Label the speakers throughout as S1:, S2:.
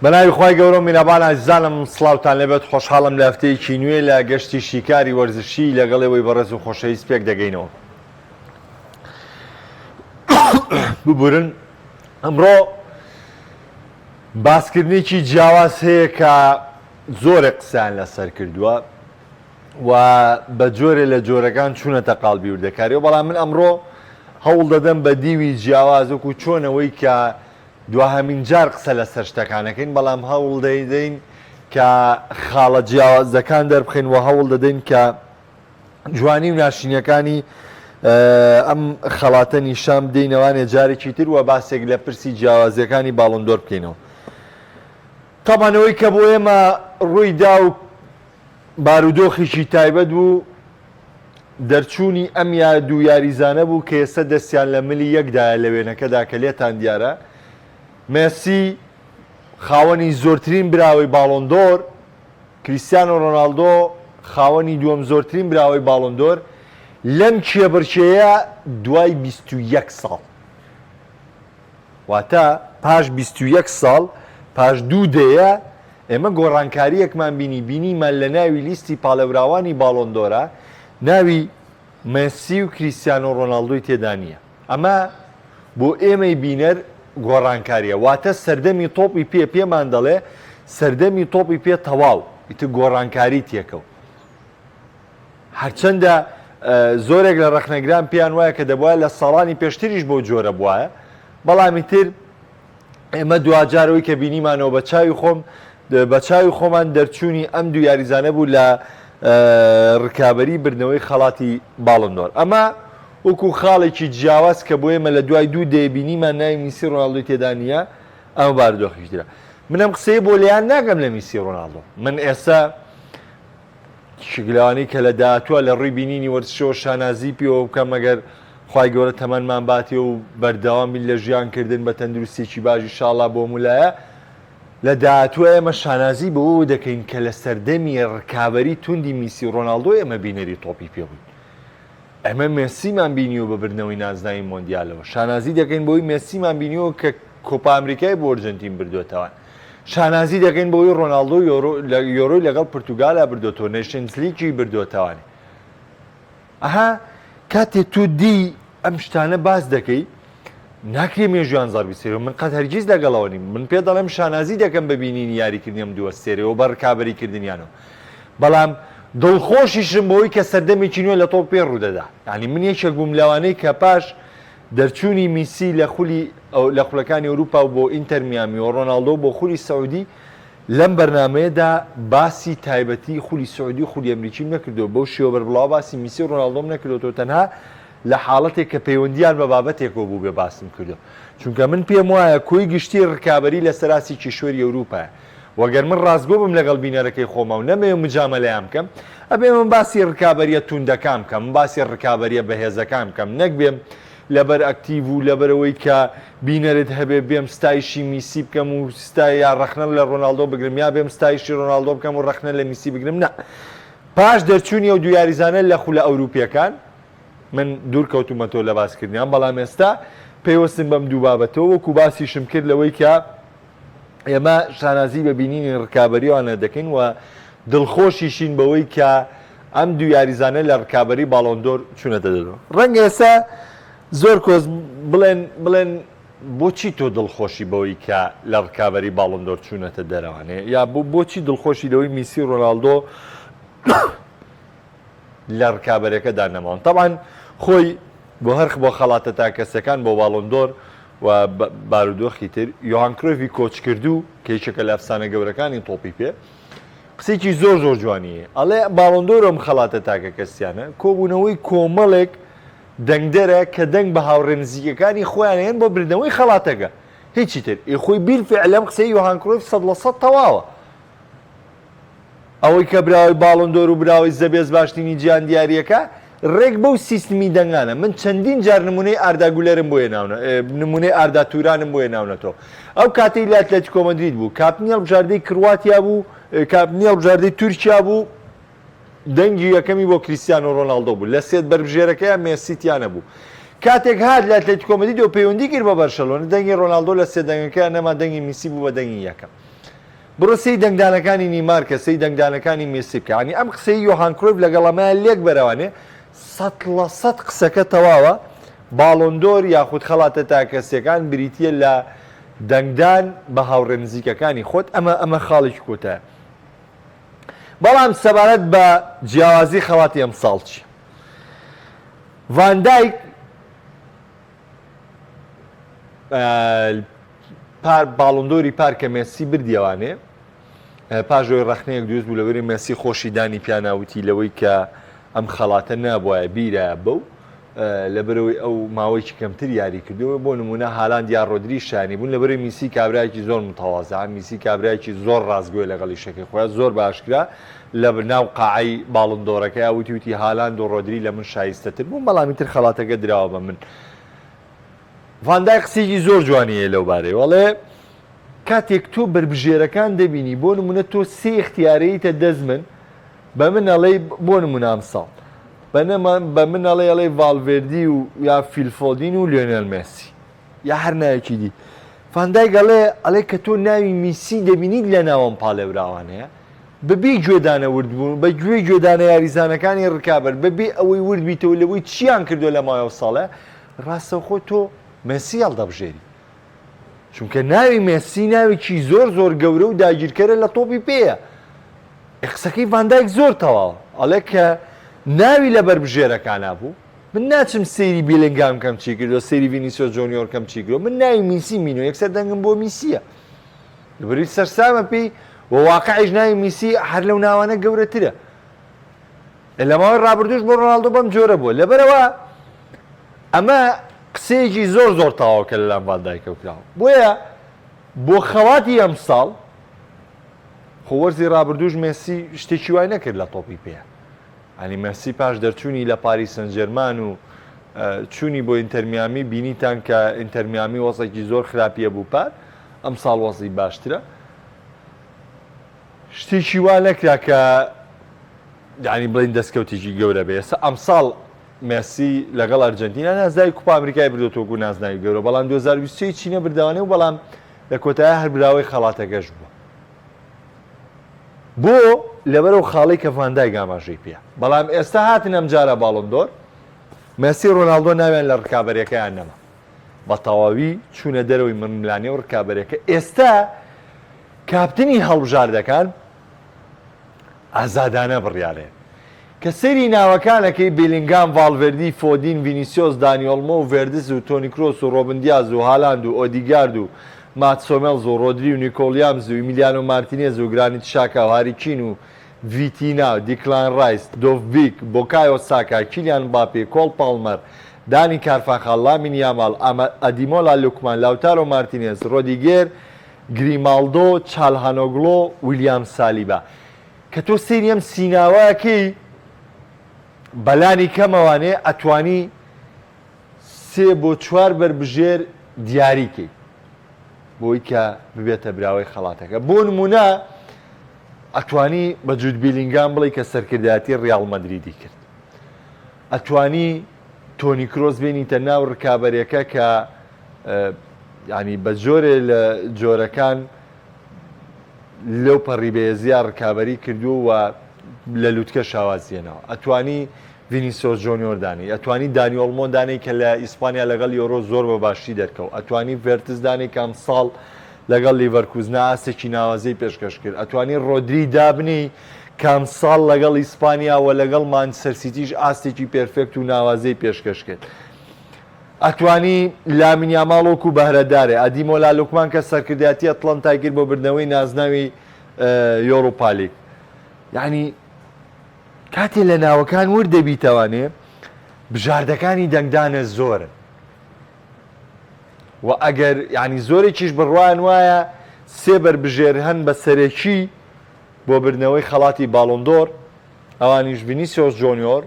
S1: بەناوی خوای گەورەو میرەبان ئازیزانم سڵاوتان لێبێت خۆشحاڵم لە هەفتەیەکی نوێ لە گەشتی شیکاری وەرزشی لەگەڵ ئێوەی بەڕێز و خۆشەویست پێک دەگەینەوە ببورن ئەمڕۆ باسکردنێکی جیاواز هەیە کە زۆرێک قسەیان لەسەر کردووە و بە جۆرێ لە جۆرەکان چوونەتە قاڵبی وردەکاریەوە بەڵام من ئەمڕۆ هەوڵ دەدەم بە دیوی جیاواز وەکو چۆنەوەی کە دواهەمین جار قسە لەسەر شتەکان ئەکەین، بەڵام هەوڵ دەدەین کە خاڵە جیاوازەکان دەربخەین و هەوڵ دەدەین کە جوانی و ناشرینیەکانی ئەم خەڵاتە نیشان بدەینەوانێ جارێکی تر و باسێک لە پرسی جیاوازیەکانی باڵۆندۆر بکەینەوە. تەبعەن ئەوەی کە بۆ ئێمە ڕووی دا و بارودۆخێکی تایبەت بوو، دەرچوونی ئەم یا دوو یاریزانە بوو کە ئێستا دەستیان لە ملی یەکدایە لە وێنەکەدا کە لێتان دیارە، مێسی خاوەنی زۆرترین براوەی باڵۆن دۆر، کریستیانۆ رۆناڵدۆ خاوەنی دووەم زۆرترین براوەی باڵۆن دۆر لەم کێبڕکێیە دوای 21 ساڵ. واتە پاش 21 ساڵ، پاش دوو دەیە، ئێمە گۆڕانکارییەکمان بینی، بینیمان لە ناوی لیستی پاڵێوراوانی باڵۆن دۆرا ناوی مێسی و کریستیانۆ ڕۆناڵدۆی تێدا نییە. ئەمە بۆ ئێمەی بینەر گۆڕانکارییە، واتە سەردەمی تۆپی پێ پێمان دەڵێ سەردەمی تۆپی پێ تەواو، ئیتر گۆڕانکاری تێکەوت. هەرچەندە زۆرێک لە ڕەخنەگران پێیان وایە کە دەبوایە لە ساڵانی پێشتریش بەو جۆرە بوایە، بەڵام ئیتر ئێمە دواجار ئەوەی کە بینیمانەوە بە چاوی خۆم بە چاوی خۆمان دەرچوونی ئەم دوو یاریزانە بوو لە ڕکابەری بردنەوەی خەڵاتی باڵندۆر. ئەمە وەکو خاڵێکی جیاواز کە بۆ ئێمە لە دوای دوو دەیە بینیمان ناوی میسی ڕۆناڵدۆی تێدا نییە، ئەمە بارودۆخێکی ترە. من ئەم قسەیە بۆ لێیان ناکەم لە میسی ڕۆناڵدۆ. من ئێستا شگلەوانەی کە لە داهاتووە لە ڕووی بینینی وەرزشەوە شانازی پێوە بکەم ئەگەر خوای گەورە تەمەنمان باتێ و بەردەوام بین لە ژیان کردن بە تەندروستیەکی باش ئیشاڵا بۆ مولایە لە داهاتووە ئێمە شانازی بەوەوە دەکەین کە لە سەردەمی ڕکابەری توندی میسی و ڕۆناڵدۆ ئێمە بینەری تۆپی پێ بووین ئێمە مێسیمان بینیوە بە بردنەوەی نازناوی مۆندیالەوە شانازی دەکەین بەوەی مێسیمان بینیوە کە کۆپا ئەمریکای بۆ ئەرجەنتین بردوێتەوە شانازی دەکەین بەوەی ڕۆناڵدۆ یۆرۆی لەگەڵ پرتوگالا بردوێتەوە نەیشنزلیکی بردوێتەوە ئەها کاتێ تۆ دی ئەم شتانە باس دەکەی ناکرێ مێژویان زەربی سێرەوە من قەت هەرگیز لەگەڵەوە نیم من پێ دەڵێم شانازی دەکەم بە بینینی یاریکردنی ئەم دووە سێرەوە بە ڕکابەری کردنیانەوە بەڵام دڵخۆشیشم بەوەی کە سەردەمێکی نوێ لە تۆپ پێ ڕوودەدا یعنی من یەکێک بووم لەوانەی کە پاش دەرچوونی میسی لە خولی لە خولەکانی ئەوروپا و بۆ ئینتەر میامی و ڕۆناڵدۆ بۆ خولی سعودی لەم بەرنامەیەدا باسی تایبەتی خولی سعودی و خولی ئەمریکیم نەکردووە، بەو شێوە بەربڵاوە باسی میسی و ڕۆناڵدۆم نەکردۆتەوە تەنها لە حاڵەتێک کە پەیوەندییان بە بابەتێکەوە بووبێ باسم کردووە چونکە من پێم وایە کۆی گشتی ڕکابەری لەسەر ئاستی کیشوەری ئەوروپایە وە گەر من ڕاستگۆ بم لەگەڵ بینەرەکەی خۆما و نەمەوێ مجامەلەیان بکەم ئەبێ من باسی ڕکابەریە توندەکان بکەم من باسی ڕکابەریە بەهێزەکان بکەم نەک بێم لەبەر ئەکتیڤ و لەبەرئەوەی کە بینەرت هەبێ بێم ستایشی میسی بکەم و ستا یا ڕەخنە لە ڕۆناڵدۆ بگرم یا بێم ستایشی ڕۆناڵدۆ بکەم و ڕەخنە لە میسی بگرم نا پاش دەرچوونی ئەو دوو یاریزانە لە خولە ئەوروپیەکان من دوور کەوتومەتەوە لە باسکردنیان بەڵام ئێستا پەیوەستن بەم دوو بابەتەوە وەکو باسیشم کرد لەوەی کە ئێمە شانازی بە بینینی ڕکابەرییانە دەکەین و دڵخۆشیشین بەوەی کە ئەم دوو یاریزانە لە ڕکابەری باڵۆن دۆر چوونەتە دەرەوە. ڕەنگە ئێستا زۆر کۆس بڵێن بڵێن بۆچی تۆ دڵخۆشی بەوەی کە لە ڕکابەری باڵۆن دۆر چوونەتە دەرەوانێ یا بۆچی دڵخۆشی لەوەی میسی و ڕۆناڵدۆ لە ڕکابەرەکەدا نەماون تەبعەن خۆی بۆ هەرخ بۆ خەڵاتە تاکەسەکان بۆ باڵۆن دۆر و بارودۆخی تر یۆهان کرۆیفی کۆچکردوو کە یەکێکە لە ئەفسانە گەورەکانی تۆپی پێ قسێکی زۆر زۆر جوانی هەیە ئەڵێ باڵۆن دۆر ئەم خەڵاتە تاکە کەسیانە کۆبوونەوەی کۆمەڵێک دەنگدەرە کە دەنگ بە هاوڕێ نزیکەکانی خۆیان هێن بۆ بردنەوەی خەڵاتەکە هیچی تر ئی خۆی بیلفعل ئەم قسەی یۆهان کرۆیف 100% تەواوە ئەوەی کە براوەی باڵۆن دۆر و براوەی زە بێست باشترینی جیهان دیارییەکە ڕێک بەو سیستمی دەنگانە من چەندین جار نمونەی ئاردا گولەرم بۆ هێناونە نمونەی ئاردا تورانم بۆ هێناونەتەوە ئەو کاتەی لە ئەتلەتیکۆ مەدرید بوو کاپتنی هەڵبژاردەی کرواتیا بوو کاپتنی هەڵبژاردەی تورکیا بوو دەنگی یەکەمی بۆ کریستیانۆ ڕۆناڵدۆ بوو لە سێت بەربژێرەکەیان مێسی تیا نەبوو کاتێک هات لە ئەتلەتیکۆ مەدریدەوە پەیوەندی کرد بە بەرشەلۆنە دەنگی ڕۆناڵدۆ لە سێ دەنگەکەیان نەما دەنگی میسی بوو بە دەنگی یەکەم. بڕۆ سەی دەنگدانەکانی نیمار کە سەی دەنگدانەکانی مێسی بکە یانی ئەم قسەی یۆهان کرۆیف لەگەڵ ئەمەیان لێک بەرەوانێ 100% قسەکە تەواوە باڵۆندۆر یاخود خەڵاتە تاکەسیەکان بریتیە لە دەنگدان بە هاوڕێ نزیکەکانی خۆت ئەمە ئەمە خاڵێکی کۆتایە بەڵام سەبارەت بە جیاوازی خەڵاتی ئەمساڵ چی ڤان دایک پار باڵندۆری پار کە مێسی بردیەوانێ پاش ئەوەی ڕەخنەیەک دروست بوو لەوەی مێسی خۆشی دانی پیاناوتی لەوەی کە ئەم خەڵاتە نابوایە بیرایە بەو لەبەرەوەی ئەو ماوەیەکی کەمتر یاری کردووە بۆ نمونە هالاند یا ڕۆدری شانی بوون لەبەرەی میسی کابراایکی زۆر متەوازە میسی کابراایکی زۆر ڕاستگۆی لەگەڵی شەکەی خۆیان زۆر باشکرا لە ناو قاعەی باڵندۆرەکەیا وتی وتی هالاند و ڕۆدری لە من شایستەتر بوون بەڵام ئیتر خەڵاتەکە دراوە بە من. ڤان دایک قسەیەکی زۆر جوانی هەیە لەو بارەیەوە ئەڵێ کاتێک تۆ بەربژێرەکان دەبینی بۆ نمونە تۆ سێ ئیختیارەیتە دەست من بە من ئەڵێی بۆ نمونە ئەمساڵ بە بە من ئەڵێ ئەڵێ ڤالڤێردی و یا فیل فۆدین و لیۆنێل مێسی یا هەر ناوێکی دی ڤان دایک ئەڵێ ئەڵێ کە تۆ ناوی میسی دەبینیت لە ناوەم پاڵێوراوانەیە بەبێ گوێدانە وردبوون، بە گوێ گوێدانە یاریزانەکانی رکابەر، بەبێ ئەوەی ورد بیتەوە لەوەی چییان کردووە لە ماوەی ئەو ساڵە، راستەوخۆ تۆ مێسی هەڵدەبژێری. چونکە ناوی مێسی ناوێکی زۆر زۆر گەورە و داگیرکەرە لە تۆپی پێیە. قسەکەی ڤان دایک زۆر تەواوە. ئەڵێ کە ناوی لە بەربژێرەکانا بوو، من ناچم سەیری بێلینگهام کەم چی کردووە، سەیری ڤینیسیۆس جۆنیۆر کەم چی کردووە، من ناوی میسی مینۆ یەکسەر دەنگم بۆ میسییە. لەبەرئەوەی سەرسامە پێی و واقعیش ناوی میسی هەر لەو ناوانە گەورەترە. لە ماوەی ڕابردووش بۆ ڕۆناڵدۆ بەم جۆرە بووە. لەبەرئەوە ئەمە قسەیەکی زۆر زۆر تەواوە کە لەلایەن ڤان دایکەوە کراوە. بۆیە بۆ خەڵاتی ئەمساڵ خۆ وەرزی ڕابردووش مێسی شتێکی وای نەکرد لە تۆپی پێ. یانی مێسی پاش دەرچوونی لە پاریس سانجێرمان و چوونی بۆ ئینتەرمیامی بینیتان کە ئینتەرمیامی وەزعێکی زۆر خراپی هەبوو پار ئەمساڵ وەزعی باشترە شتێکی وا نەکرا کە یانی بڵین دەستکەوتێکی گەورە بێ ئێستا ئەمساڵ مێسی لەگەڵ ئەرجنتینا نازناوی کوپا ئەمریکای بردووە تۆکو نازناوی گەورە بەڵام 2023 چینە بردەوانێ و بەڵام لە کۆتایی هەر براوەی خەڵاتەکەش بووە بۆ؟ لەبەر ئەو خاڵەی کە ڤان دایک ئاماژەی پێ. بەڵام ئێستا هاتن ئەمجارە باڵۆن دۆر، مێسی ڕۆناڵدۆ ناویان لە ڕکابەرێکەیان نەما. بە تەواوی چوونە دەرەوەی ململانێ و ڕکابەرێکە. ئێستا کاپتنی هەڵبژاردەکان ئازادانە بڕیارێن. کە سەیری ناوەکان ئەکەی بیلینگام، ڤاڵڤێردی، فۆدین، ڤینیسیۆس، دانی ئۆلمۆ و ڤێردز و تۆنی کرۆس و ڕۆبن دیاز و هالاند و ئۆدیگارد و ماتس هۆمێڵز و ڕۆدری و نیکۆ وڵیامز و ئیمیلیانۆ مارتینێز و گرانیت شاکا و هاری کین و ڤیتینا و دیکلان ڕایس، دۆڤبیک، بۆکایۆ ساکا، کیلیان مباپێ، کۆڵ پاڵمەر، دانی کارفاخال، لامین یامال، ئەدیمۆلا لوکمان، لاوتارۆ مارتینێز، ڕۆدیگێر، گریماڵدۆ، چالهانۆگڵۆ، ویلیام سالیبا. کە تۆ سەیری ئەم سیناوە ئەکەی بەلانی کەمەوانێ ئەتوانی سێ بۆ چوار بەربژێر دیاری کەی بۆی کە ببێتە براوەی خەڵاتەکە بۆ نمونە ئەتوانی بە جود بیلینگام بڵێ کە سەرکردایەتی ڕیاڵ مەدریدی کرد ئەتوانی تۆنی کرۆس بێنیتە ناو ڕکابەرێکە کە ینی بە جۆرێ لە جۆرەکان لەو پەڕی بەهێزییا ڕکابەری کردووە و لە لوتکە شاوازیەنەوە. ئەتوانی ڤینیسیۆس جۆنیۆر دانێی، ئەتوانی دانی ئۆلمۆ دانێی کە لە ئیسپانیا لەگەڵ یۆرۆ زۆر بە باشی دەرکەوت، ئەتوانی ڤێرتز دانێی کە ئەمساڵ لەگەڵ لیڤەرکوزنا ئاستێکی ناوازەی پێشکەش کرد، ئەتوانی ڕۆدری دابنێی کە ئەمساڵ لەگەڵ ئیسپانیا و لەگەڵ مانچستەر سیتیش ئاستێکی perfect و ناوازەی پێشکەش کرد. ئەتوانی لامین یاماڵ وەکو بەهرەدارێ ئەدیمۆلا لوکمان کە سەرکردایەتی ئەتڵەنتای کرد بۆ بردنەوەی نازناوی یۆروپالیگ یعنی کاتێ لە ناوەکان ورد دەبیتەوانێ بژاردەکانی دەنگدانە زۆرن و ئەگەر یعنی زۆرێکیش بڕوان وایە سێ بەربژێر هەن بە سەرەکی بۆ بردنەوەی خەڵاتی باڵۆندۆر ئەوانیش ڤینیسیۆس جۆنیۆر،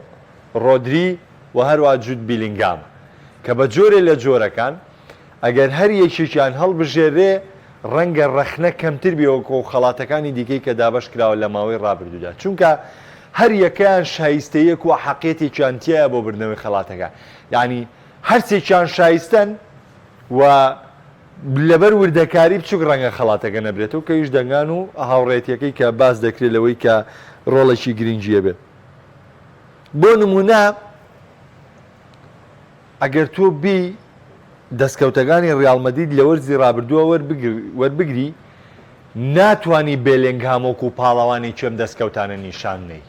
S1: ڕۆدری و هەروا جود بیلینگامە، کە بە جۆرێ لە جۆرەکان ئەگەر هەر یەکێکیان هەڵبژێررێ ڕەنگە ڕەخنە کەمتر بێ وەکۆ خەڵاتەکانی دیکەی کە دابەش کراوە لە ماوەی ڕابردوودا چونکە هەر یەکەیان شایستەیەک و حەقیەتێکیان تیایە بۆ بردنەوەی خەڵاتەکە یانی هەرسێکیان شایستەن و. لەبەر وردەکاری بچوک ڕەنگە خەڵاتەکە نەبرێتەوە کەویش دەنگان و هاوڕێتیەکەی کە باس دەکرێت لەوەی کە ڕۆڵێکی گرنگی هەبێت بۆ نمونە ئەگەر تۆ بی دەستکەوتەکانی ڕیاڵ مەدرید لە وەرزی ڕابردووە وەربگری ناتوانی بێلێنگهام وەکو پاڵەوانێکی ئەم دەستکەوتانە نیشان نەی.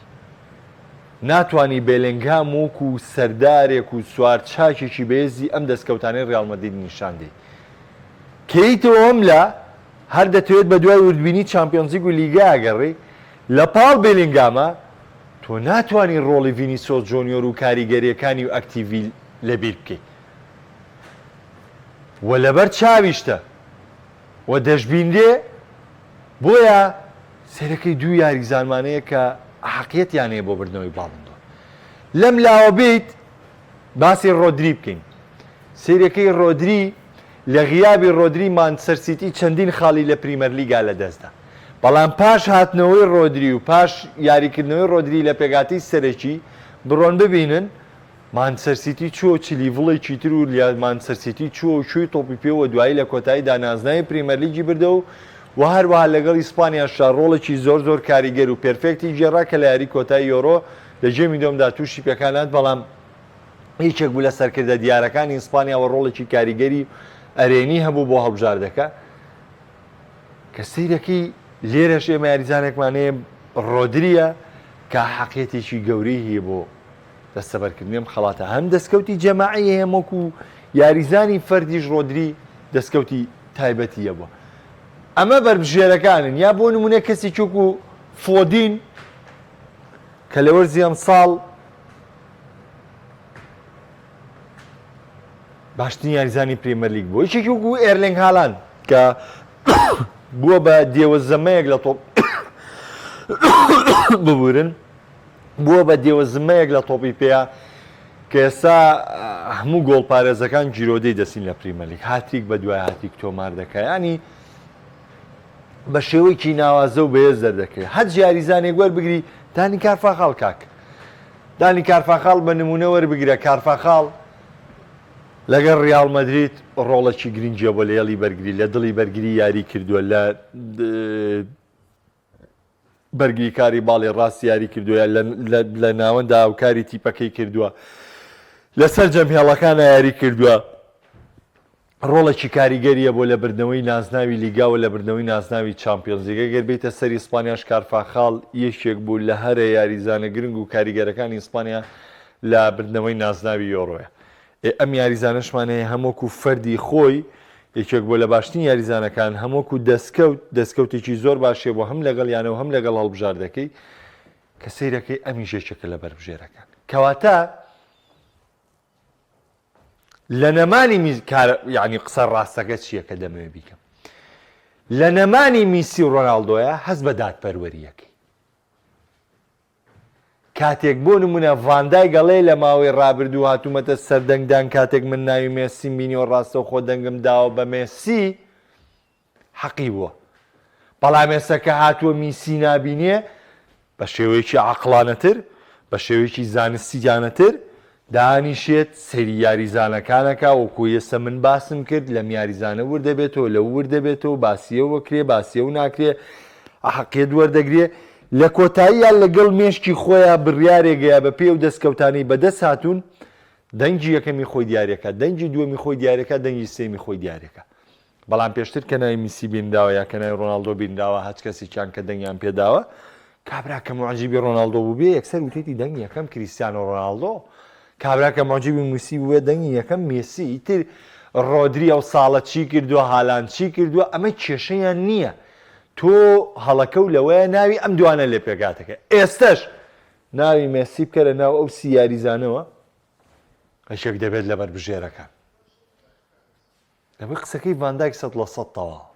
S1: ناتوانی بێلێنگهام وەکو سەردارێک و سوارچاکێکی بەهێزی ئەم دەستکەوتانەی ڕیاڵ مەدرید نیشان دەی. کەیتەوە ئەم لا هەر دەتەوێت بەدوای وردبینی چامپیۆنزلیگ و لیگا ئەگەڕێی، لە پاڵ بێلینگاما تۆ ناتوانی ڕۆڵی ڤینیسۆس جۆنیۆر و کاریگەرییەکانی و ئەکتیڤی لەبیر بکەیت و لەبەر چاویشتە و دەشبینرێ، بۆیە سەیرەکەی دوو یاریزانمان هەیە کە ئەحەقیەتیان هەیە بۆ بردنەوەی باڵندۆر. لەم لاوە بیت باسی ڕۆدری بکەین، سەیرەکەی ڕۆدری لە غیابی ڕۆدری مانچستەر سیتی چەندین خاڵی لە پریمەرلیگا لەدەستدا، بەڵام پاش هاتنەوەی ڕۆدری و پاش یاریکردنەوەی ڕۆدری لە پێکهاتەی سەرەکی بڕۆن ببینن مانچستەر سیتی چووە چ لیڤڵێکی تر و مانچستەر سیتی چووە و کوێی تۆپی پێ و دوایی لە کۆتاییدا نازناوی پریمەرلیگی بردەوە و هەروەها لەگەڵ ئیسپانیاشدا ڕۆڵێکی زۆر زۆر کاریگەر و perfect ی گێڕا کە لە یاری کۆتایی یۆرۆ لە گێمی دووەمدا تووشی پێکان هات بەڵام یەکێک بوو لە سەرکردە دیارەکانی ئیسپانیا و ڕۆڵێکی کاریگەری ئەرێنی هەبوو بۆ هەڵبژاردەکە کە سەیرەکەی لێرەش ئێمە یاریزانێکمان هەیە ڕۆدریە کە حەقیەتێکی گەورەی هەیە بۆ دەستەبەرکردنی ئەم خەڵاتە هەم دەستکەوتی جەماعی هەیە وەکو یاریزانی فەردیش ڕۆدری دەستکەوتی تایبەتی هەبووە ئەمە بەربژێرەکانن یا بۆ نمونە کەسێکی وەکو فۆدین کە لە وەرزی ئەمساڵ باشترین یاریزانی پریمەرلیگ بووە یەکێکی وەکو ئێرلینگ هالاند کە بووە بە دێوەزەمەیەک لە تۆپ ببورن بووە بە دێوەزمەیەک لە تۆپی پێ کە ئێستا هەموو گۆڵپارێزەکان گیرۆدەی دەستین لە پریمەرلیگ هاتریک بە دوای هاتریک تۆمار دەکا ینی بە شێوەیەکی ناوازە و بەهێز دەردەکەوێت هەر یاریزانێک وەربگری دانی کارفاخاڵ کاک دانی کارفاخاڵ بە نمونە وەربگرە کارفاخاڵ لەگەڵ ڕیاڵ مەدرید ڕۆڵێکی گرنگیە بۆ لە هێڵی بەرگری لە دڵی بەرگری یاری کردووە لە بەرگریکاری باڵی ڕاست یاری کردووە یا لە ناوەندا هاوکاری تیپەکەی کردووە لە سەرجەم هێڵەکانە یاری کردووە ڕۆڵێکی کاریگەریە بۆ لە بردنەوەی نازناوی لیگا و لە بردنەوەی نازناوی چامپیۆنزلیگ گەر بیتە سەری ئیسپانیاش کارفاخال یەکێک بوو لە هەرە یاریزانە گرنگ و کاریگەرەکانی ئیسپانیا لە بردنەوەی نازناوی یۆرۆیە ئێ ئەم یاریزانەشمان هەیە هەم وەکو فەردی خۆی یەکێک بووە لە باشترین یاریزانەکان هەم وەکو دەستکەوت دەستکەوتێکی زۆر باشی بووە هەم لەگەڵ یانە و هەم لەگەڵ هەڵبژاردەکەی کە سەیرەکەی ئەمیش یەکێکە لە بەربژێرەکان کەواتە لە نەمانی میز کار یعنی قسە ڕاستەکە چییە کە دەمەوێ بیکەم لە نەمانی میسی و ڕۆناڵدۆیە هەست بە دادپەروەریەکەی کاتێک بۆ نمونە ڤان دایک ئەڵێ لە ماوەی ڕابردوو هاتوومەتە سەر دەنگدان کاتێک من ناوی مێسیم بینیوە ڕاستەوخۆ دەنگم داوە بە مێسی حەقی بووە بەڵام ئێستا کە هاتووە میسی نابینێ بە شێوەیەکی عەقڵانەتر بە شێوەیەکی زانستیانەتر دانیشێت سەیری یاریزانەکانەکا وەکو ئێستا من باسم کرد لەم یاریزانە ورد دەبێتەوە لەو ورد دەبێتەوە باسی ئەو ئەکرێ باسی ئەو ناکرێ ئەحەقیەت وەردەگرێ لە کۆتاییا لەگەڵ مێشکی خۆیا بڕیارێگەیا بە پێی ئەو دەستکەوتانەی بەدەست هاتوون دەنگی یەکەمی خۆی دیارەکە دەنگی دووەمی خۆی دیارەکە دەنگی سێمی خۆی دیارەکە بەڵام پێشتر کە ناوی میسی بینراوە یا کە ناوی ڕۆناڵدۆ بینراوە هەچ کەسێکیان کە دەنگیان پێداوە کابرا کە موعجیبی ڕۆناڵدۆ بووبێ یەکسەر وتێتی دەنگی یەکەم کریستیانۆ ڕۆناڵدۆ کابرا کە موعجیبی میسی بووێ دەنگی یەکەم مێسی ئیتر ڕۆدری ئەو ساڵە چی کردووە هالاند چی کردووە ئەمە کێشەیان نییە تۆ هەڵەکە و لەوەیە ناوی ئەم دوانە لێ پێکاتەکە ئێستش ناوی مێسی بکەرە ناو ئەو سی یاریزانەوە یەکێک دەبێت لە بەربژێرەکان لەبەر قسەکەی ڤان دایک 100% تەواوە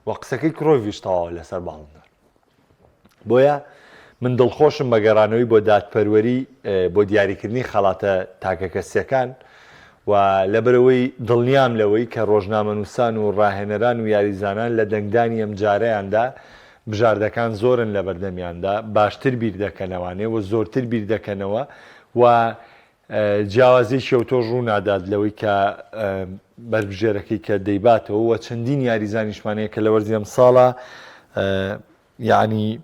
S1: و قسەکەی کرۆیڤیش تەواوە لەسەر باڵندۆر بۆیە من دڵخۆشم بە گەڕانەوەی بۆ دادپەروەری بۆ دیاریکردنی خەڵاتە تاکەکەسیەکان و لەبەرەوەی دڵنیام لەوەی کە ڕۆژنامەنووسان و ڕاهێنەران و یاریزانان لە دەنگدانی ئەم جارەیاندا بژاردەکان زۆرن لە بەردەمیاندا باشتر بیر دەکەنەوانێ و زۆرتر بیر دەکەنەوە و. جیاوازیەکی ئەوتۆش ڕوو نادات لەوەی کە بەربژێرەکەی کە دەیباتەوە و چەندین یاریزانیشمان هەیە کە لە وەرزی ئەمساڵە یعنی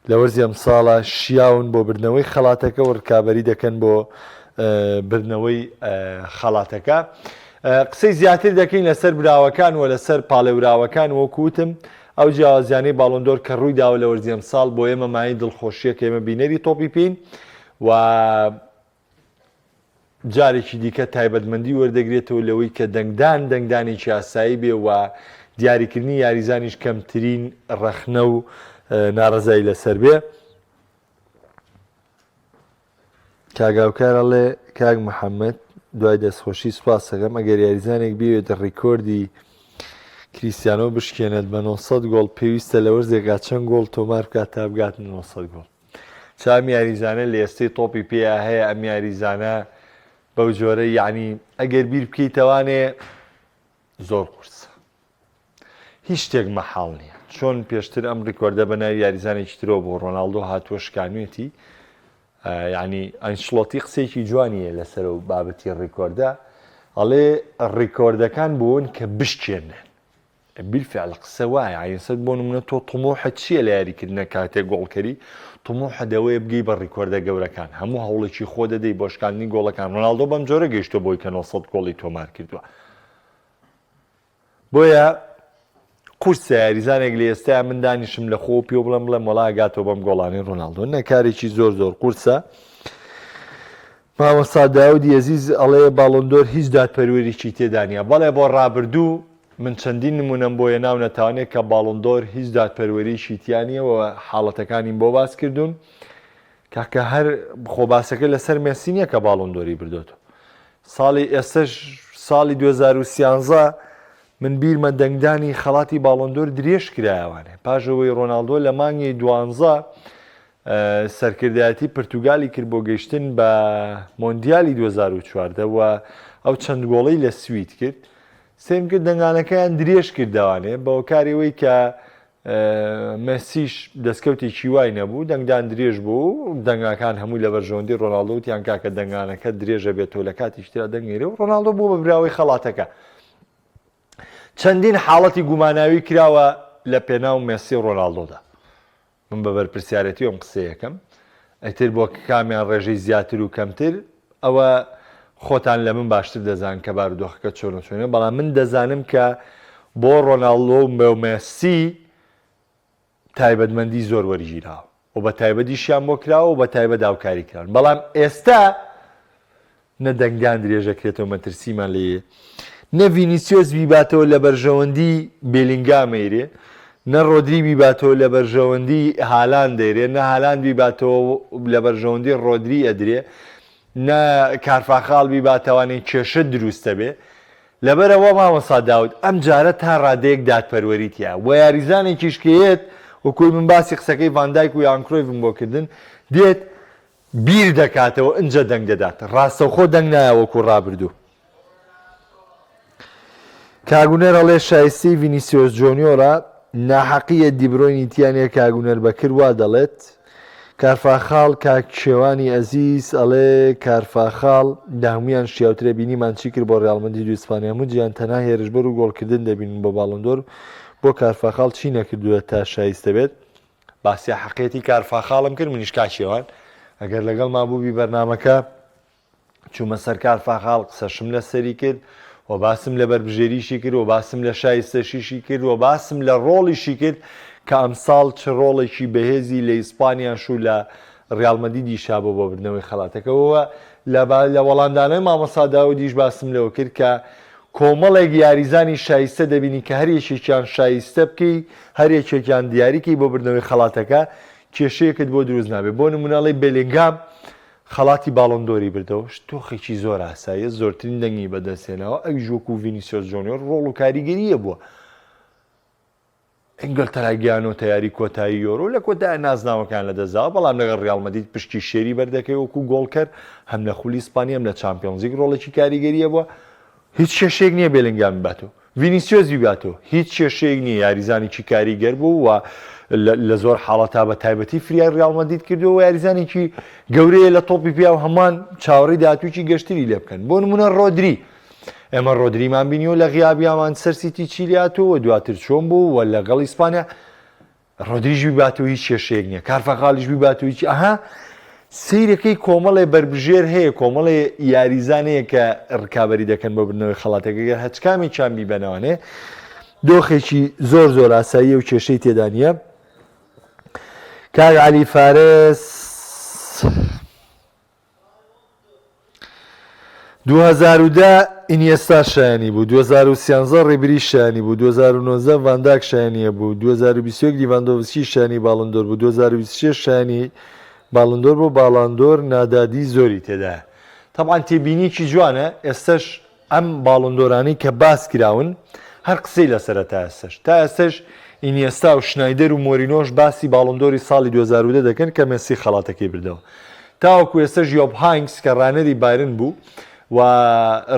S1: لە وەرزی ئەمساڵە شیاون بۆ بردنەوەی خەڵاتەکە و ڕکابەری دەکەن بۆ بردنەوەی خەڵاتەکە. قسەی زیاتر دەکەین لەسەر براوەکان و لەسەر پاڵێوراوەکان وەکوتم ئەو جیاوازیانەی باڵۆندۆر کە ڕووی داوە لە وەرزی ئەمساڵ بۆ ئێمە مایەی دڵخۆشییە کە ئێمە بینەری تۆپی پێین و جارێکی دیکە تایبەتمەندی وەردەگرێتەوە لەوەی کە دەنگدان دەنگدانێکی ئاسایی بێ و دیاریکردنی یاریزانیش کەمترین ڕەخنە و ناڕەزایی لەسەر بێ. کاک هاوکار ئەڵێ کاک محەممەد دوای دەستخۆشی سوپاسەکەم ئەگەر یاریزانێک بیەوێت ڕیکۆردی کریستیانۆ بشکێنێت بە 900 گۆڵ پێویستە لە وەرزێکا چەند گۆڵ تۆمار بکات تا بگات 900 گۆڵ چا ئەم یاریزانە لە ئێستەی تۆپی پێیا هەیە ئەم یاریزانە بەو جۆرە یعنی ئەگەر بیر بکەیتەوانێ زۆر قورسە هیچ شتێک مەحاڵ نییە چۆن پێشتر ئەم ڕیکۆردە بە ناوی یاریزانێکی ترەوە بۆ ڕۆناڵدۆ هاتووە شکانوێتی یعنی ئەنشلۆتی قسەیەکی جوانیە لەسەر و بابەتی ڕیکۆردە ئەڵێ ڕیکۆردەکان بوون کە بشکێنن بالفعل قسە وایە عینسەت بۆ نمونە تۆ طموحت چییە لە یاریکردنە کاتێک گۆڵکەری طموحت ئەوەیە بگەی بە ڕیکۆردە گەورەکان هەموو هەوڵێکی خۆ دەدەی بۆ شکاندنی گۆڵەکان ڕۆناڵدۆ بەم جۆرە گەیشتووە بۆی کە 900 گۆڵی تۆمار کردووە بۆیە قورسە یاریزانێک لە ئێستایا من دانیشم لە خۆ پێ بڵێم بڵێم وەڵا گاتەوە بەم گۆڵانەی ڕۆناڵدۆ نە کارێکی زۆر زۆر قورسە مامۆستا داودی ئەزیز ئەڵێ باڵۆندۆر هیچ دادپەروەریی تێدا نییە بەڵێ بۆ ڕابردوو من چەندین نمونەم بۆ هێناو نەتوانێت کە باڵۆندۆر هیچ دادپەروەریی تیا نییە و حاڵەتەکانیم بۆ باس کردوون کاکە هەر خۆ باسەکە لەسەر مێسی نییە کە باڵۆندۆری بردۆتەوە ساڵی ئێستش ساڵی 2013 من بیرمە دەنگدانی خەڵاتی باڵۆندۆر درێژ کرایەوانێ پاش ئەوەی ڕۆناڵدۆ لە مانگی دوانزە سەرکردایەتی پرتوگالی کرد بۆ گەیشتن بە مۆندیالی 2014 و ئەو چەند گۆڵەی لە سوید کرد سێم کرد دەنگانەکەیان درێژ کردوانێ بەوەکاری ئەوەی کە مێسیش دەستکەوتێکی وای نەبوو، دەنگدان درێژ بوو، دەنگاکان هەمووی لە بەرژەوەندی ڕۆناڵدۆ وتیان کاکە دەنگانەکە درێژە بێتەوە لە کاتێکی ترا دەنگ نێرێ و ڕۆناڵدۆ بوو بە براوەی خەڵاتەکە. چەندین حاڵەتی گوماناوی کراوە لە پێناو مێسی و ڕۆناڵدۆدا. من بە بەرپرسیارێتی ئەم قسەیەکەم ئیتر بۆ کامیان ڕێژەی زیاتر و کەمتر ئەوە خۆتان لە من باشتر دەزان کە بارودۆخەکە چۆن و چۆنە بەڵام من دەزانم کە بۆ ڕۆناڵدۆ و مێسی تایبەتمەندی زۆر وەرگیراوە و بە تایبەتیشیان بۆ کراوە و بە تایبەت هاوکاری کراون بەڵام ئێستا نە دەنگدان درێژەکرێتەوە مەترسیمان لێیە نە ڤینیسیۆس بیباتەوە لە بەرژەوەندی بێلینگام ئەیرێ نە ڕۆدری بیباتەوە لە بەرژەوەندی هالاند دەیرێ نە هالاند بیباتەوە لە بەرژەوەندی ڕۆدری ئەدرێ نە کارفاخاڵ بیباتەوانێ کێشە دروستە بێ لەبەرئەوە مامۆستا داود ئەم جارە تا ڕادەیەک دادپەروەری تیا وە یاریزانێکیش کە یەت وەکوی من باسی قسەکەی ڤان دایک و یان کرۆیڤم بۆ کردن دێت بیر دەکاتەوە ئنجا دەنگ دەدات ڕاستەوخۆ دەنگ نایە وەکو ڕابردوو. کاک هونەر ئەڵێ شایستەی ڤینیسیۆس جۆنیۆرە ناحەقیە دیبرۆینی تیا نیە کاک هونەر بەکر وا دەڵێت کارفاخاڵ کاک کێوانی ئەزیز ئەڵێ کارفاخاڵ لە هەمویان شیاوترە بینیمان چی کرد بۆ ڕیاڵ مەدرید و ئیسپانیا هەموو جیان تەنها هێرشبەر و گۆڵکردن دەبینن بۆ باڵۆندۆر بۆ کارفاخاڵ چی نەکردووە تا شایستە بێت باسی حەقیەتی کارفاخاڵم کرد منیش کاک شێوان ئەگەر لەگەڵما بووبی بەرنامەکە چوومە سەر کارفاخاڵ قسەشم لەسەری کرد و باسم لە بەربژێریشی کرد و باسم لە شایستەشیشی کرد و باسم لە ڕۆڵیشی کرد کە ئەمساڵ چ ڕۆڵێکی بەهێزی لە ئیسپانیاش و لە ڕیاڵ مەدریدیشا بۆ بۆ بردنەوەی خەڵاتەکەەوە لە وەڵامدانەوەی مامۆستا داودیش باسم لەوە کرد کە کۆمەڵێک یاریزانی شایستە دەبینی کە هەر یەکێکیان شایستە بکەی هەر یەکێکیان دیاری کەی بۆ بردنەوەی خەڵاتەکە کێشەیەکت بۆ دروست نابێت بۆ نمونە ئەڵێی بێلینگام خەڵاتی باڵۆن دۆری بردەوە تۆخێکی زۆر ئاساییە زۆرترین دەنگی بەدەستهێناوە ئەویش وەکو ڤینیسیۆس جۆنیۆر ڕۆڵ و کاریگەری هەبووە ئینگلتەرا گەیانۆتە یاری کۆتایی یۆرۆ، لە کۆتایە نازناوەکەیان لەدەستداوە، بەڵام لەگەڵ ریال مەدرید پشکی شێری بەردەکەوێت وەکو گۆڵکەر، هەم لە خولی ئیسپانی هەم لە چامپیۆنزلیگ رۆڵێکی کاریگەری هەبووە، هیچ کێشەیەک نییە بێلینگام بباتەوە. ڤینیسیۆس بیباتەوە هیچ کێشەیەک نییە، یاریزانێکی کاریگەر بوو و لە زۆر حاڵەتا بە تایبەتی فریای ریاڵ مەدرید کردووە و یاریزانێکی گەورەیە لە تۆپی پێ و هەمووان چاوەڕێی داهاتوویەکی گەشتری لێ بکەن. بۆ نموونە رۆدری، ئێمە رۆدریمان بینیوە لە غیابیا مانچستەر سیتی چی لێهاتووە و دواتر چۆن بوو و لەگەڵ ئیسپانیا ڕۆدریش بیبات و هیچ کێشەیەک نییە کارفاخالیش بیبات و هیچ ئەها سەیرەکەی کۆمەڵێ بەربژێر هەیە کۆمەڵێ یاریزان هەیە کە ڕکابەری دەکەن بۆ بردنەوەی خەڵاتەکە گەر هەچ کامێکیان بیبەنەوانێ دۆخێکی زۆر زۆر ئاساییە و کێشەی تێدا نییە کاک عەلی فارس 2010 ئینیێستا شایەنی بوو، 2013 ڕیبری شایەنی بوو، 2019 ڤان دایک شایەنیە بوو، 2021 لیڤاندۆڤسکی شایەنی باڵندۆر بوو، 2026 شایەنی باڵندۆر بوو، باڵاندۆر نادادی زۆری تێدایە. تەبعەن تێبینیەکی جوانە، ئێستەش ئەم باڵندۆرانەی کە باس کراون هەر قسەی لەسەرە تا ئێستەش. تا ئێستەش ئینیێستا و شنایدەر و مۆرینۆش باسی باڵندۆری ساڵی 2010 دەکەن کە مێسی خەڵاتەکەی بردەوە. تاوەکو ئێستەش یۆپ هاینکس کە ڕانەری بایرن بوو و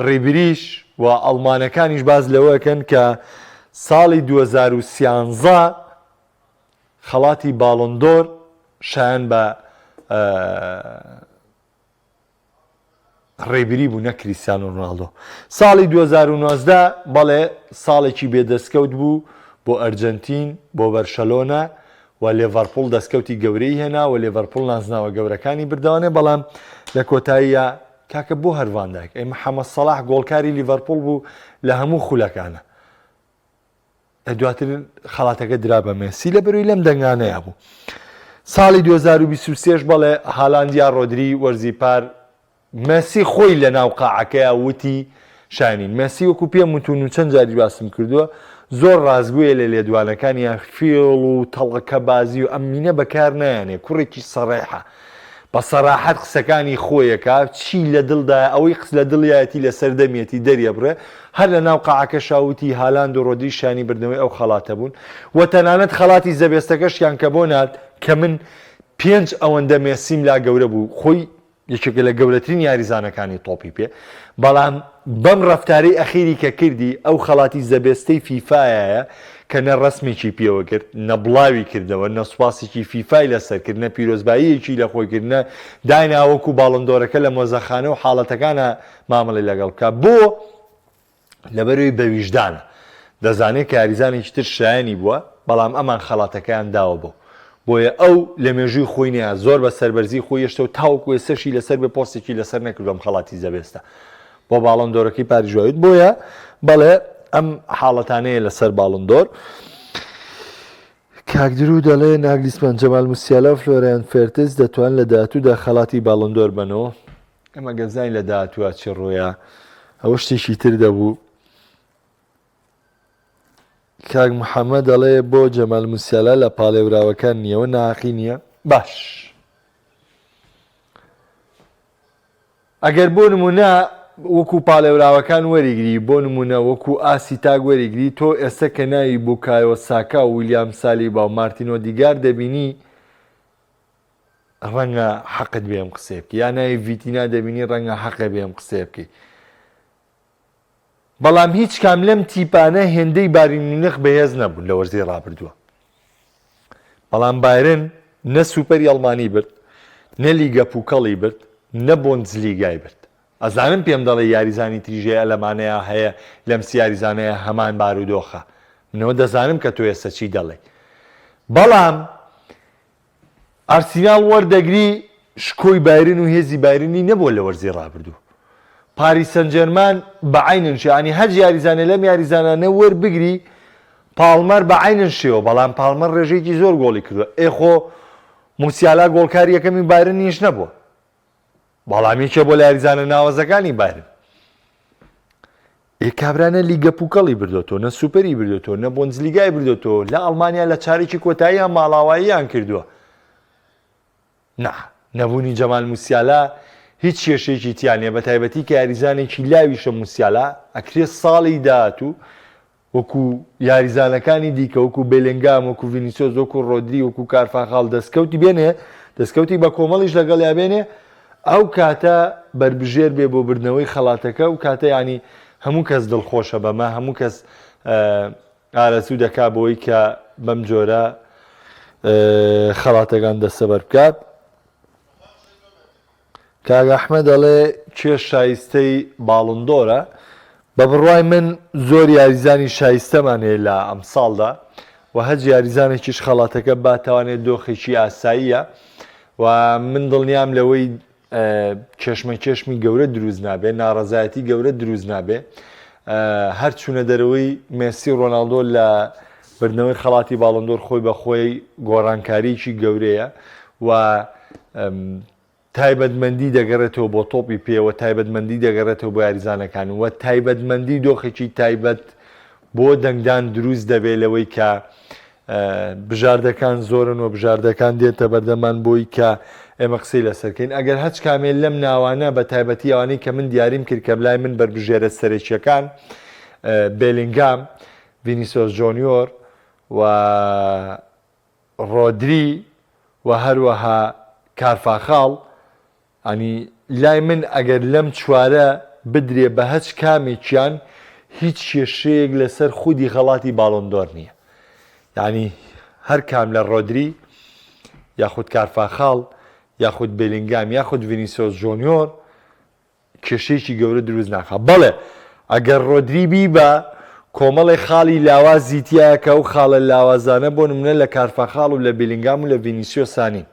S1: ڕیبریش و ئەڵمانەکانیش باس لەوەکەن کە ساڵی 2013 خەڵاتی باڵندۆر شایان بە ڕێبری بوو نەک کریستیانۆ رۆناڵدۆ. ساڵی 2019 بەڵێ ساڵێکی بێ دەستکەوت بوو بۆ ئەرجەنتین، بۆ بەرشەلۆنە و لێڤەرپوڵ دەستکەوتی گەورەی هێنا و لێڤەرپوڵ نازناوە گەورەکانی بردەوانێ بەڵام لە کۆتاییە کاکە بۆ هەر ڤان دایک ئەی محەمەد سەڵاح گۆڵکاری لیڤەرپوڵ بوو لە هەموو خولەکانە دواتر خەڵاتەکە درا بە مێسی لە بەروی لەم دەنگانەیە بوو. ساڵی 2023 بەڵێ هالاند یا ڕۆدری وەرزی پار مێسی خۆی لە ناو قاعەکەیا وتی شانین مێسی وەکو پێم وتون و چەند جاریش باسم کردووە زۆر ڕاستگۆیە لە لێدوانەکانیا فێڵ و تەڵەکەبازی و ئەم مینە بەکار نایەنێ کوڕێکی سەڕیحە بە سەراحەت قسەکانی خۆیەکا چی لە دڵدایە ئەوەی قس لە دڵیایەتی لەسەر دەمیەتی دەریەبڕێ هەر لە ناو قاعەکەشا وتی هالاند و ڕۆدری شانی بردنەوەی ئەو خەڵاتە بوون و تەنانەت خەڵاتی زە بێستەکەشیان کە بۆ نارد کە من پێنج ئەوەندە مێسیم لا گەورە بوو خۆی یەکێکە لە گەورەترین یاریزانەکانی تۆپی پێ، بەڵام بەم ڕەفتارەی ئەخیری کە کردی، ئەو خەڵاتی زە بێستەی فیفایایە کە نە ڕەسمێکی پێوە کرد، نە بڵاوی کردەوە، نە سوپاسێکی فیفای لەسەر کرد، نە پیرۆزباییەکی لە خۆی کرد، نە داینا وەکو باڵندۆرەکە لە مۆزەخانە و حاڵەتەکانا مامەڵەی لەگەڵ بکا. بۆ؟ لەبەرئەوەی بەویژدانە دەزانێت کە یاریزانێکی تر شایەنی بووە، بەڵام ئەمان خەڵاتەکەیان داوە بەو. بۆیە ئەو لە مێژووی خۆی نەیا زۆر بە سەربەرزی خۆی هێشتەوە تاوەکو ئێستەشی لەسەر بێ پۆستێکی لەسەر نەکردووە ئەم خەڵاتی زەبێستە بۆ باڵۆن دۆرەکەی پاریس ژواویت. بۆیە بەڵێ ئەم حاڵەتانەیە لەسەر باڵۆن دۆر. کاک درو دەڵێ ناگلیسمان، جەمال موسیالا و فلۆریان فێرتز دەتوان لە داهاتوودا خەڵاتی باڵۆن دۆر بەنەوە. ئێمە گەر بزانین لە داهاتووە چی ڕوویا ئەوە شتێکی تر دەبوو. کاک محەممەد دەڵێ بۆ جەمال موسیالا لە پاڵێوراوەکان نییەوە ناحەقی نییە؟ باش ئەگەر بۆ نمونە وەکو پاڵێوراوەکان وەریگری بۆ نمونە وەکو ئاسی تاک وەریگری تۆ ئێستا کە ناوی بوکایۆ ساکا و ویلیام سالیبا و مارتین ئۆدیگار دەبینی ڕەنگە حەقت بێ ئەم قسەیە بکەی یا ناوی ڤیتینا دەبینی ڕەنگە حەقە بێ ئەم قسەیە بکەی بەڵام هیچ کام لەم تیپانە هێندەی بایرن میونخ بەهێز نەبوون لە وەرزی ڕابردووە بەڵام بایرن نە سوپەری ئەڵمانی برد نە لیگە پوکەڵی برد نە بۆندزلیگای برد ئەزانم پێم دەڵێ یاریزانی تریژەیە لەمانەیە هەیە لەم سیاریزانەیە هەمان بارودۆخە منەوە دەزانم کە تۆ ئێستا چی دەڵێ بەڵام ئارسیناڵ وەردەگری شکۆی بایرن و هێزی بایرنی نەبووە لە وەرزی رابردوو. پاریس سانجێرمان بە عەینەن شێوە یانی هەر یاریزانێ لەم یاریزانانە وەربگری پاڵمەر بە عەینەن شێوە بەڵام پاڵمەر رێژەیەکی زۆر گۆڵی کردووە ئێ خۆ موسیالا گۆڵکاری یەکەمی بایرنیش نەبووە. بەڵام یەکێ بۆ لە یاریزانە ناوەزەکانی بایرن. ئێ کابرا نە لیگە پوکەڵی بردۆتەوە، نە سوپەری بردۆتەوە، نە بۆندزلیگای بردۆتەوە، لە ئەڵمانیا لە چارەکی کۆتاییان ماڵاواییان کردووە. نا، نەبوونی جەمال موسیالا هیچ کێشەیەکی تیا نییە، بەتایبەتی کە یاریزانێکی لاویشە موسیالا، ئەکرێ ساڵی داهاتوو وەکو یاریزانەکانی دیکە وەکو بێلێنگام، وەکو ڤینیسیۆس، وەکو ڕۆدری، وەکو کارفاخال دەستکەوتی بێنێ، دەستکەوتی بە کۆمەڵیش لەگەڵیا بێنێ، ئەو کاتە بەربژێر بێ بۆ بردنەوەی خەڵاتەکە، ئەو کاتە یانی هەموو کەس دڵخۆشە بەمە، هەموو کەس. ئارەزوو دەکا بۆی کە بەم جۆرە خەڵاتەکان دەستەبەر بکات. کاک ئەحمەد ئەڵێ کێ شایستەی باڵندۆرە؟ بە بڕوای من زۆر یاریزانی شایستەمان هەیە لە ئەمساڵدا و هەچ یاریزانێکیش خەڵاتەکە باتوانێت دۆخێکی ئاساییە و من دڵنیام لەوەی کێشمەکێشمی گەورە دروست نابێ ناڕەزایەتی گەورە دروست نابێ هەر چوونە دەرەوەی مێسی و ڕۆناڵدۆ لە بردنەوەی خەڵاتی باڵندۆر خۆی بە خۆی گۆڕانکاریی گەورەیە و تایبەتمەندی دەگەڕێتەوە بۆ تۆپی پێ و تایبەتمەندی دەگەڕێتەوە بۆ یاریزانەکان و تایبەتمەندی دۆخێکی تایبەت بۆ دەنگدان دروست دەبێت لەوەی کە بژاردەکان زۆرن و بژاردەکان دێتە بەردەمان بۆی کە ئێمە قسەی لەسەرکەین ئەگەر هەچ کامێ لەم ناوانە بە تایبەتی ئەوانەی کە من دیاریم کرد کە لای من بەربژێرە سەرەکیەکان بێلینگام، ڤینیسۆس جۆنیۆر و ڕۆدری و هەروەها کارفاخاڵ ینی لای من ئەگەر لەم چوارە بدرێ بە هەچ کامێکیان هیچ کێشەیەک لەسەر خودی خەڵاتی باڵۆندۆر نییە یعنی هەر کام لە ڕۆدری یاخود کارفاخاڵ یاخود بێلینگام یاخود ڤینیسۆس جۆنیۆر کێشەیەکی گەورە دروست ناکا. بەڵێ ئەگەر ڕۆدری بیبا کۆمەڵێ خاڵی لاوازی تیایە کە ئەو خاڵە لاوازانە بۆ نمونە لە کارفاخاڵ و لە بیلینگام و لە ڤینیسیۆسا نین.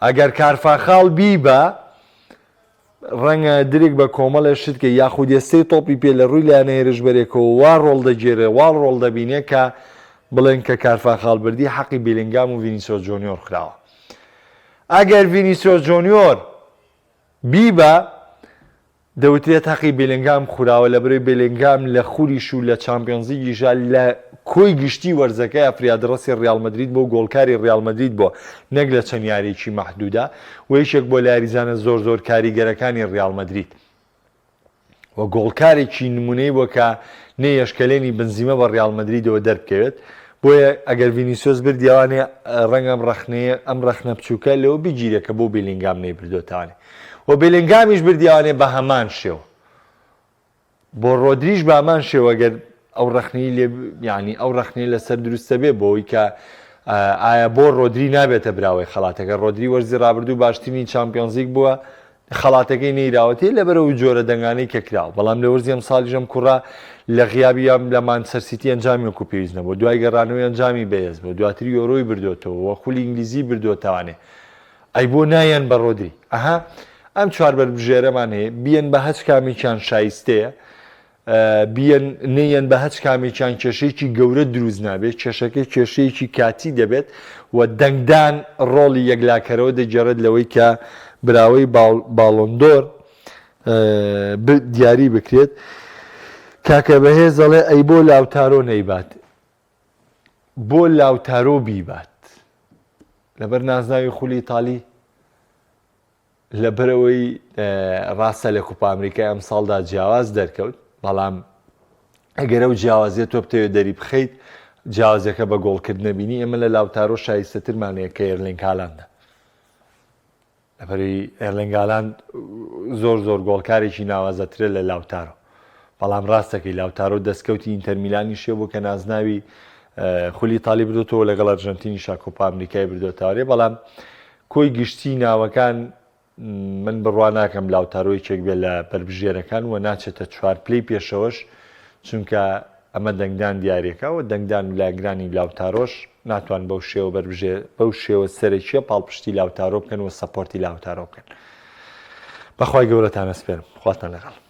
S1: ئەگەر کارفاخاڵ بیبا ڕەنگە درک بە کۆمەڵێ شت کە یاخود ئێستەی تۆپی پێ لە ڕووی لایەنە هێرشبەرێکەوە وا ڕۆڵ دەگێرێ وا ڕۆڵ دەبینێ کە بڵێن کە کارفاخاڵ بردی حەقی بیلینگام و ڤینیسیۆس جۆنیۆر خراوە. ئەگەر ڤینیسیۆس جۆنیۆر بیبا دەوترێت هەقی بێلینگهام خوراوە لەبەرەی بێلینگهام لە خولیش و لە چامپیۆنزلیگیشا لە کۆی گشتی وەرزەکەیا فریادڕەسی ڕیاڵ مەدرید بووە و گۆڵکاری ڕیاڵ مەدرید بووە نەک لە چەند یارییەکی مەحدودا و یەکێک بووە لە یاریزانە زۆر زۆر کاریگەرەکانی ڕیاڵ مەدرید. و گۆڵکارێکی نمونەی بووە کە نەیهێشت کەلێنی بنزیمە بە ڕیاڵ مەدریدەوە دەربکەوێت، بۆیە ئەگەر ڤینیسیۆس بردی ئەوانەیە ڕەنگە ئەم ڕەخنەیە ئەم ڕەخنە بچووکە لەوە بگیرێ کە بۆ بێلینگام نەیبردۆتەوانێ و بێلینگامیش بردی ئەوانەیە بە هەمان شێوە بۆ ڕۆدریش بە هەمان شێوە گەر ئەو ڕەخنەی لێ یانی ئەو ڕەخنەی لەسەر دروستە بێ بۆی کە ئایا بۆ ڕۆدری نابێتە براوەی خەڵاتەکە ڕۆدری وەرزی ڕابردوو باشترینی چامپیۆنزیک بووە خەڵاتەکەی نەیراوەتێ لەبەر ئەو جۆرە دەنگانەی کە کراوە، بەڵام لە وەرزی ئەمساڵیش ئەم کوڕە لە غیابی یان لە مانچستەر سیتی ئەنجامی وەکو پێویست نەبووە، دوای گەڕانەوەی ئەنجامی بەهێز بووە، دواتر یۆرۆی بردۆتەوە و خولی ئینگلیزی بردۆتەوانێ، ئەی بۆ نایەن بە ڕۆدری؟ ئەها ئەم چوار بەربژێرەمان هەیە، بیەن بە هەچ کامێکیان شایستەیە، بیەن نەیەن بە هەچ کامێکیان کێشەیەکی گەورە دروست نابێت، کێشەکە کێشەیەکی کاتی دەبێت و دەنگدان ڕۆڵی یەکلاکەرەوە دەگێڕێت لەوەی کە براوەی باڵۆندۆر دیاری بکرێت. کاکە بەهێز دەڵێ ئەی بۆ لاوتارۆ نەیبات؟ بۆ لاوتارۆ بیبات لەبەر نازناوی خولی ئیتالی؟ لەبەرئەوەی ڕاستە لە کوپا ئەمریکای ئەمساڵدا جیاواز دەرکەوت، بەڵام ئەگەر ئەو جیاوازیە تۆ بتەوێت دەری بخەیت، جیاوازیەکە بە گۆڵکردنە بینی، ئێمە لە لاوتارۆ شایستەترمان هەیە کە ئێرلینگ هالاندە. لەبەرئەوەی ئێرلینگ هالاند زۆر زۆر گۆڵکارێکی ناوازەترە لە لاوتارۆ. بەڵام ڕاستەکەی لاوتارۆ دەستکەوتی ئینتەر میلانیش بوو کە نازناوی خولی ئیتالی بردوتەوە لەگەڵ ئەرژەنتینیشا کۆپا ئەمریکای بردوتەوە بەڵام کۆی گشتی ناوەکان من بڕوا ناکەم لاوتارۆ یەکێک بێت لە بەربژێرەکان و ناچێتە چوار پلەی پێشەوەش چونکە ئەمە دەنگدان دیارەکە و دەنگدان و لایەنگرانی لاوتارۆش ناتوان بەو شێوە بەربژێ بەو شێوە سەرەکیە پاڵپشتی لاوتارۆ بکەن و support ی لاوتارۆ بکەن بەخوای گەورەتان ئەسپێرم خواتان لەگەڵ.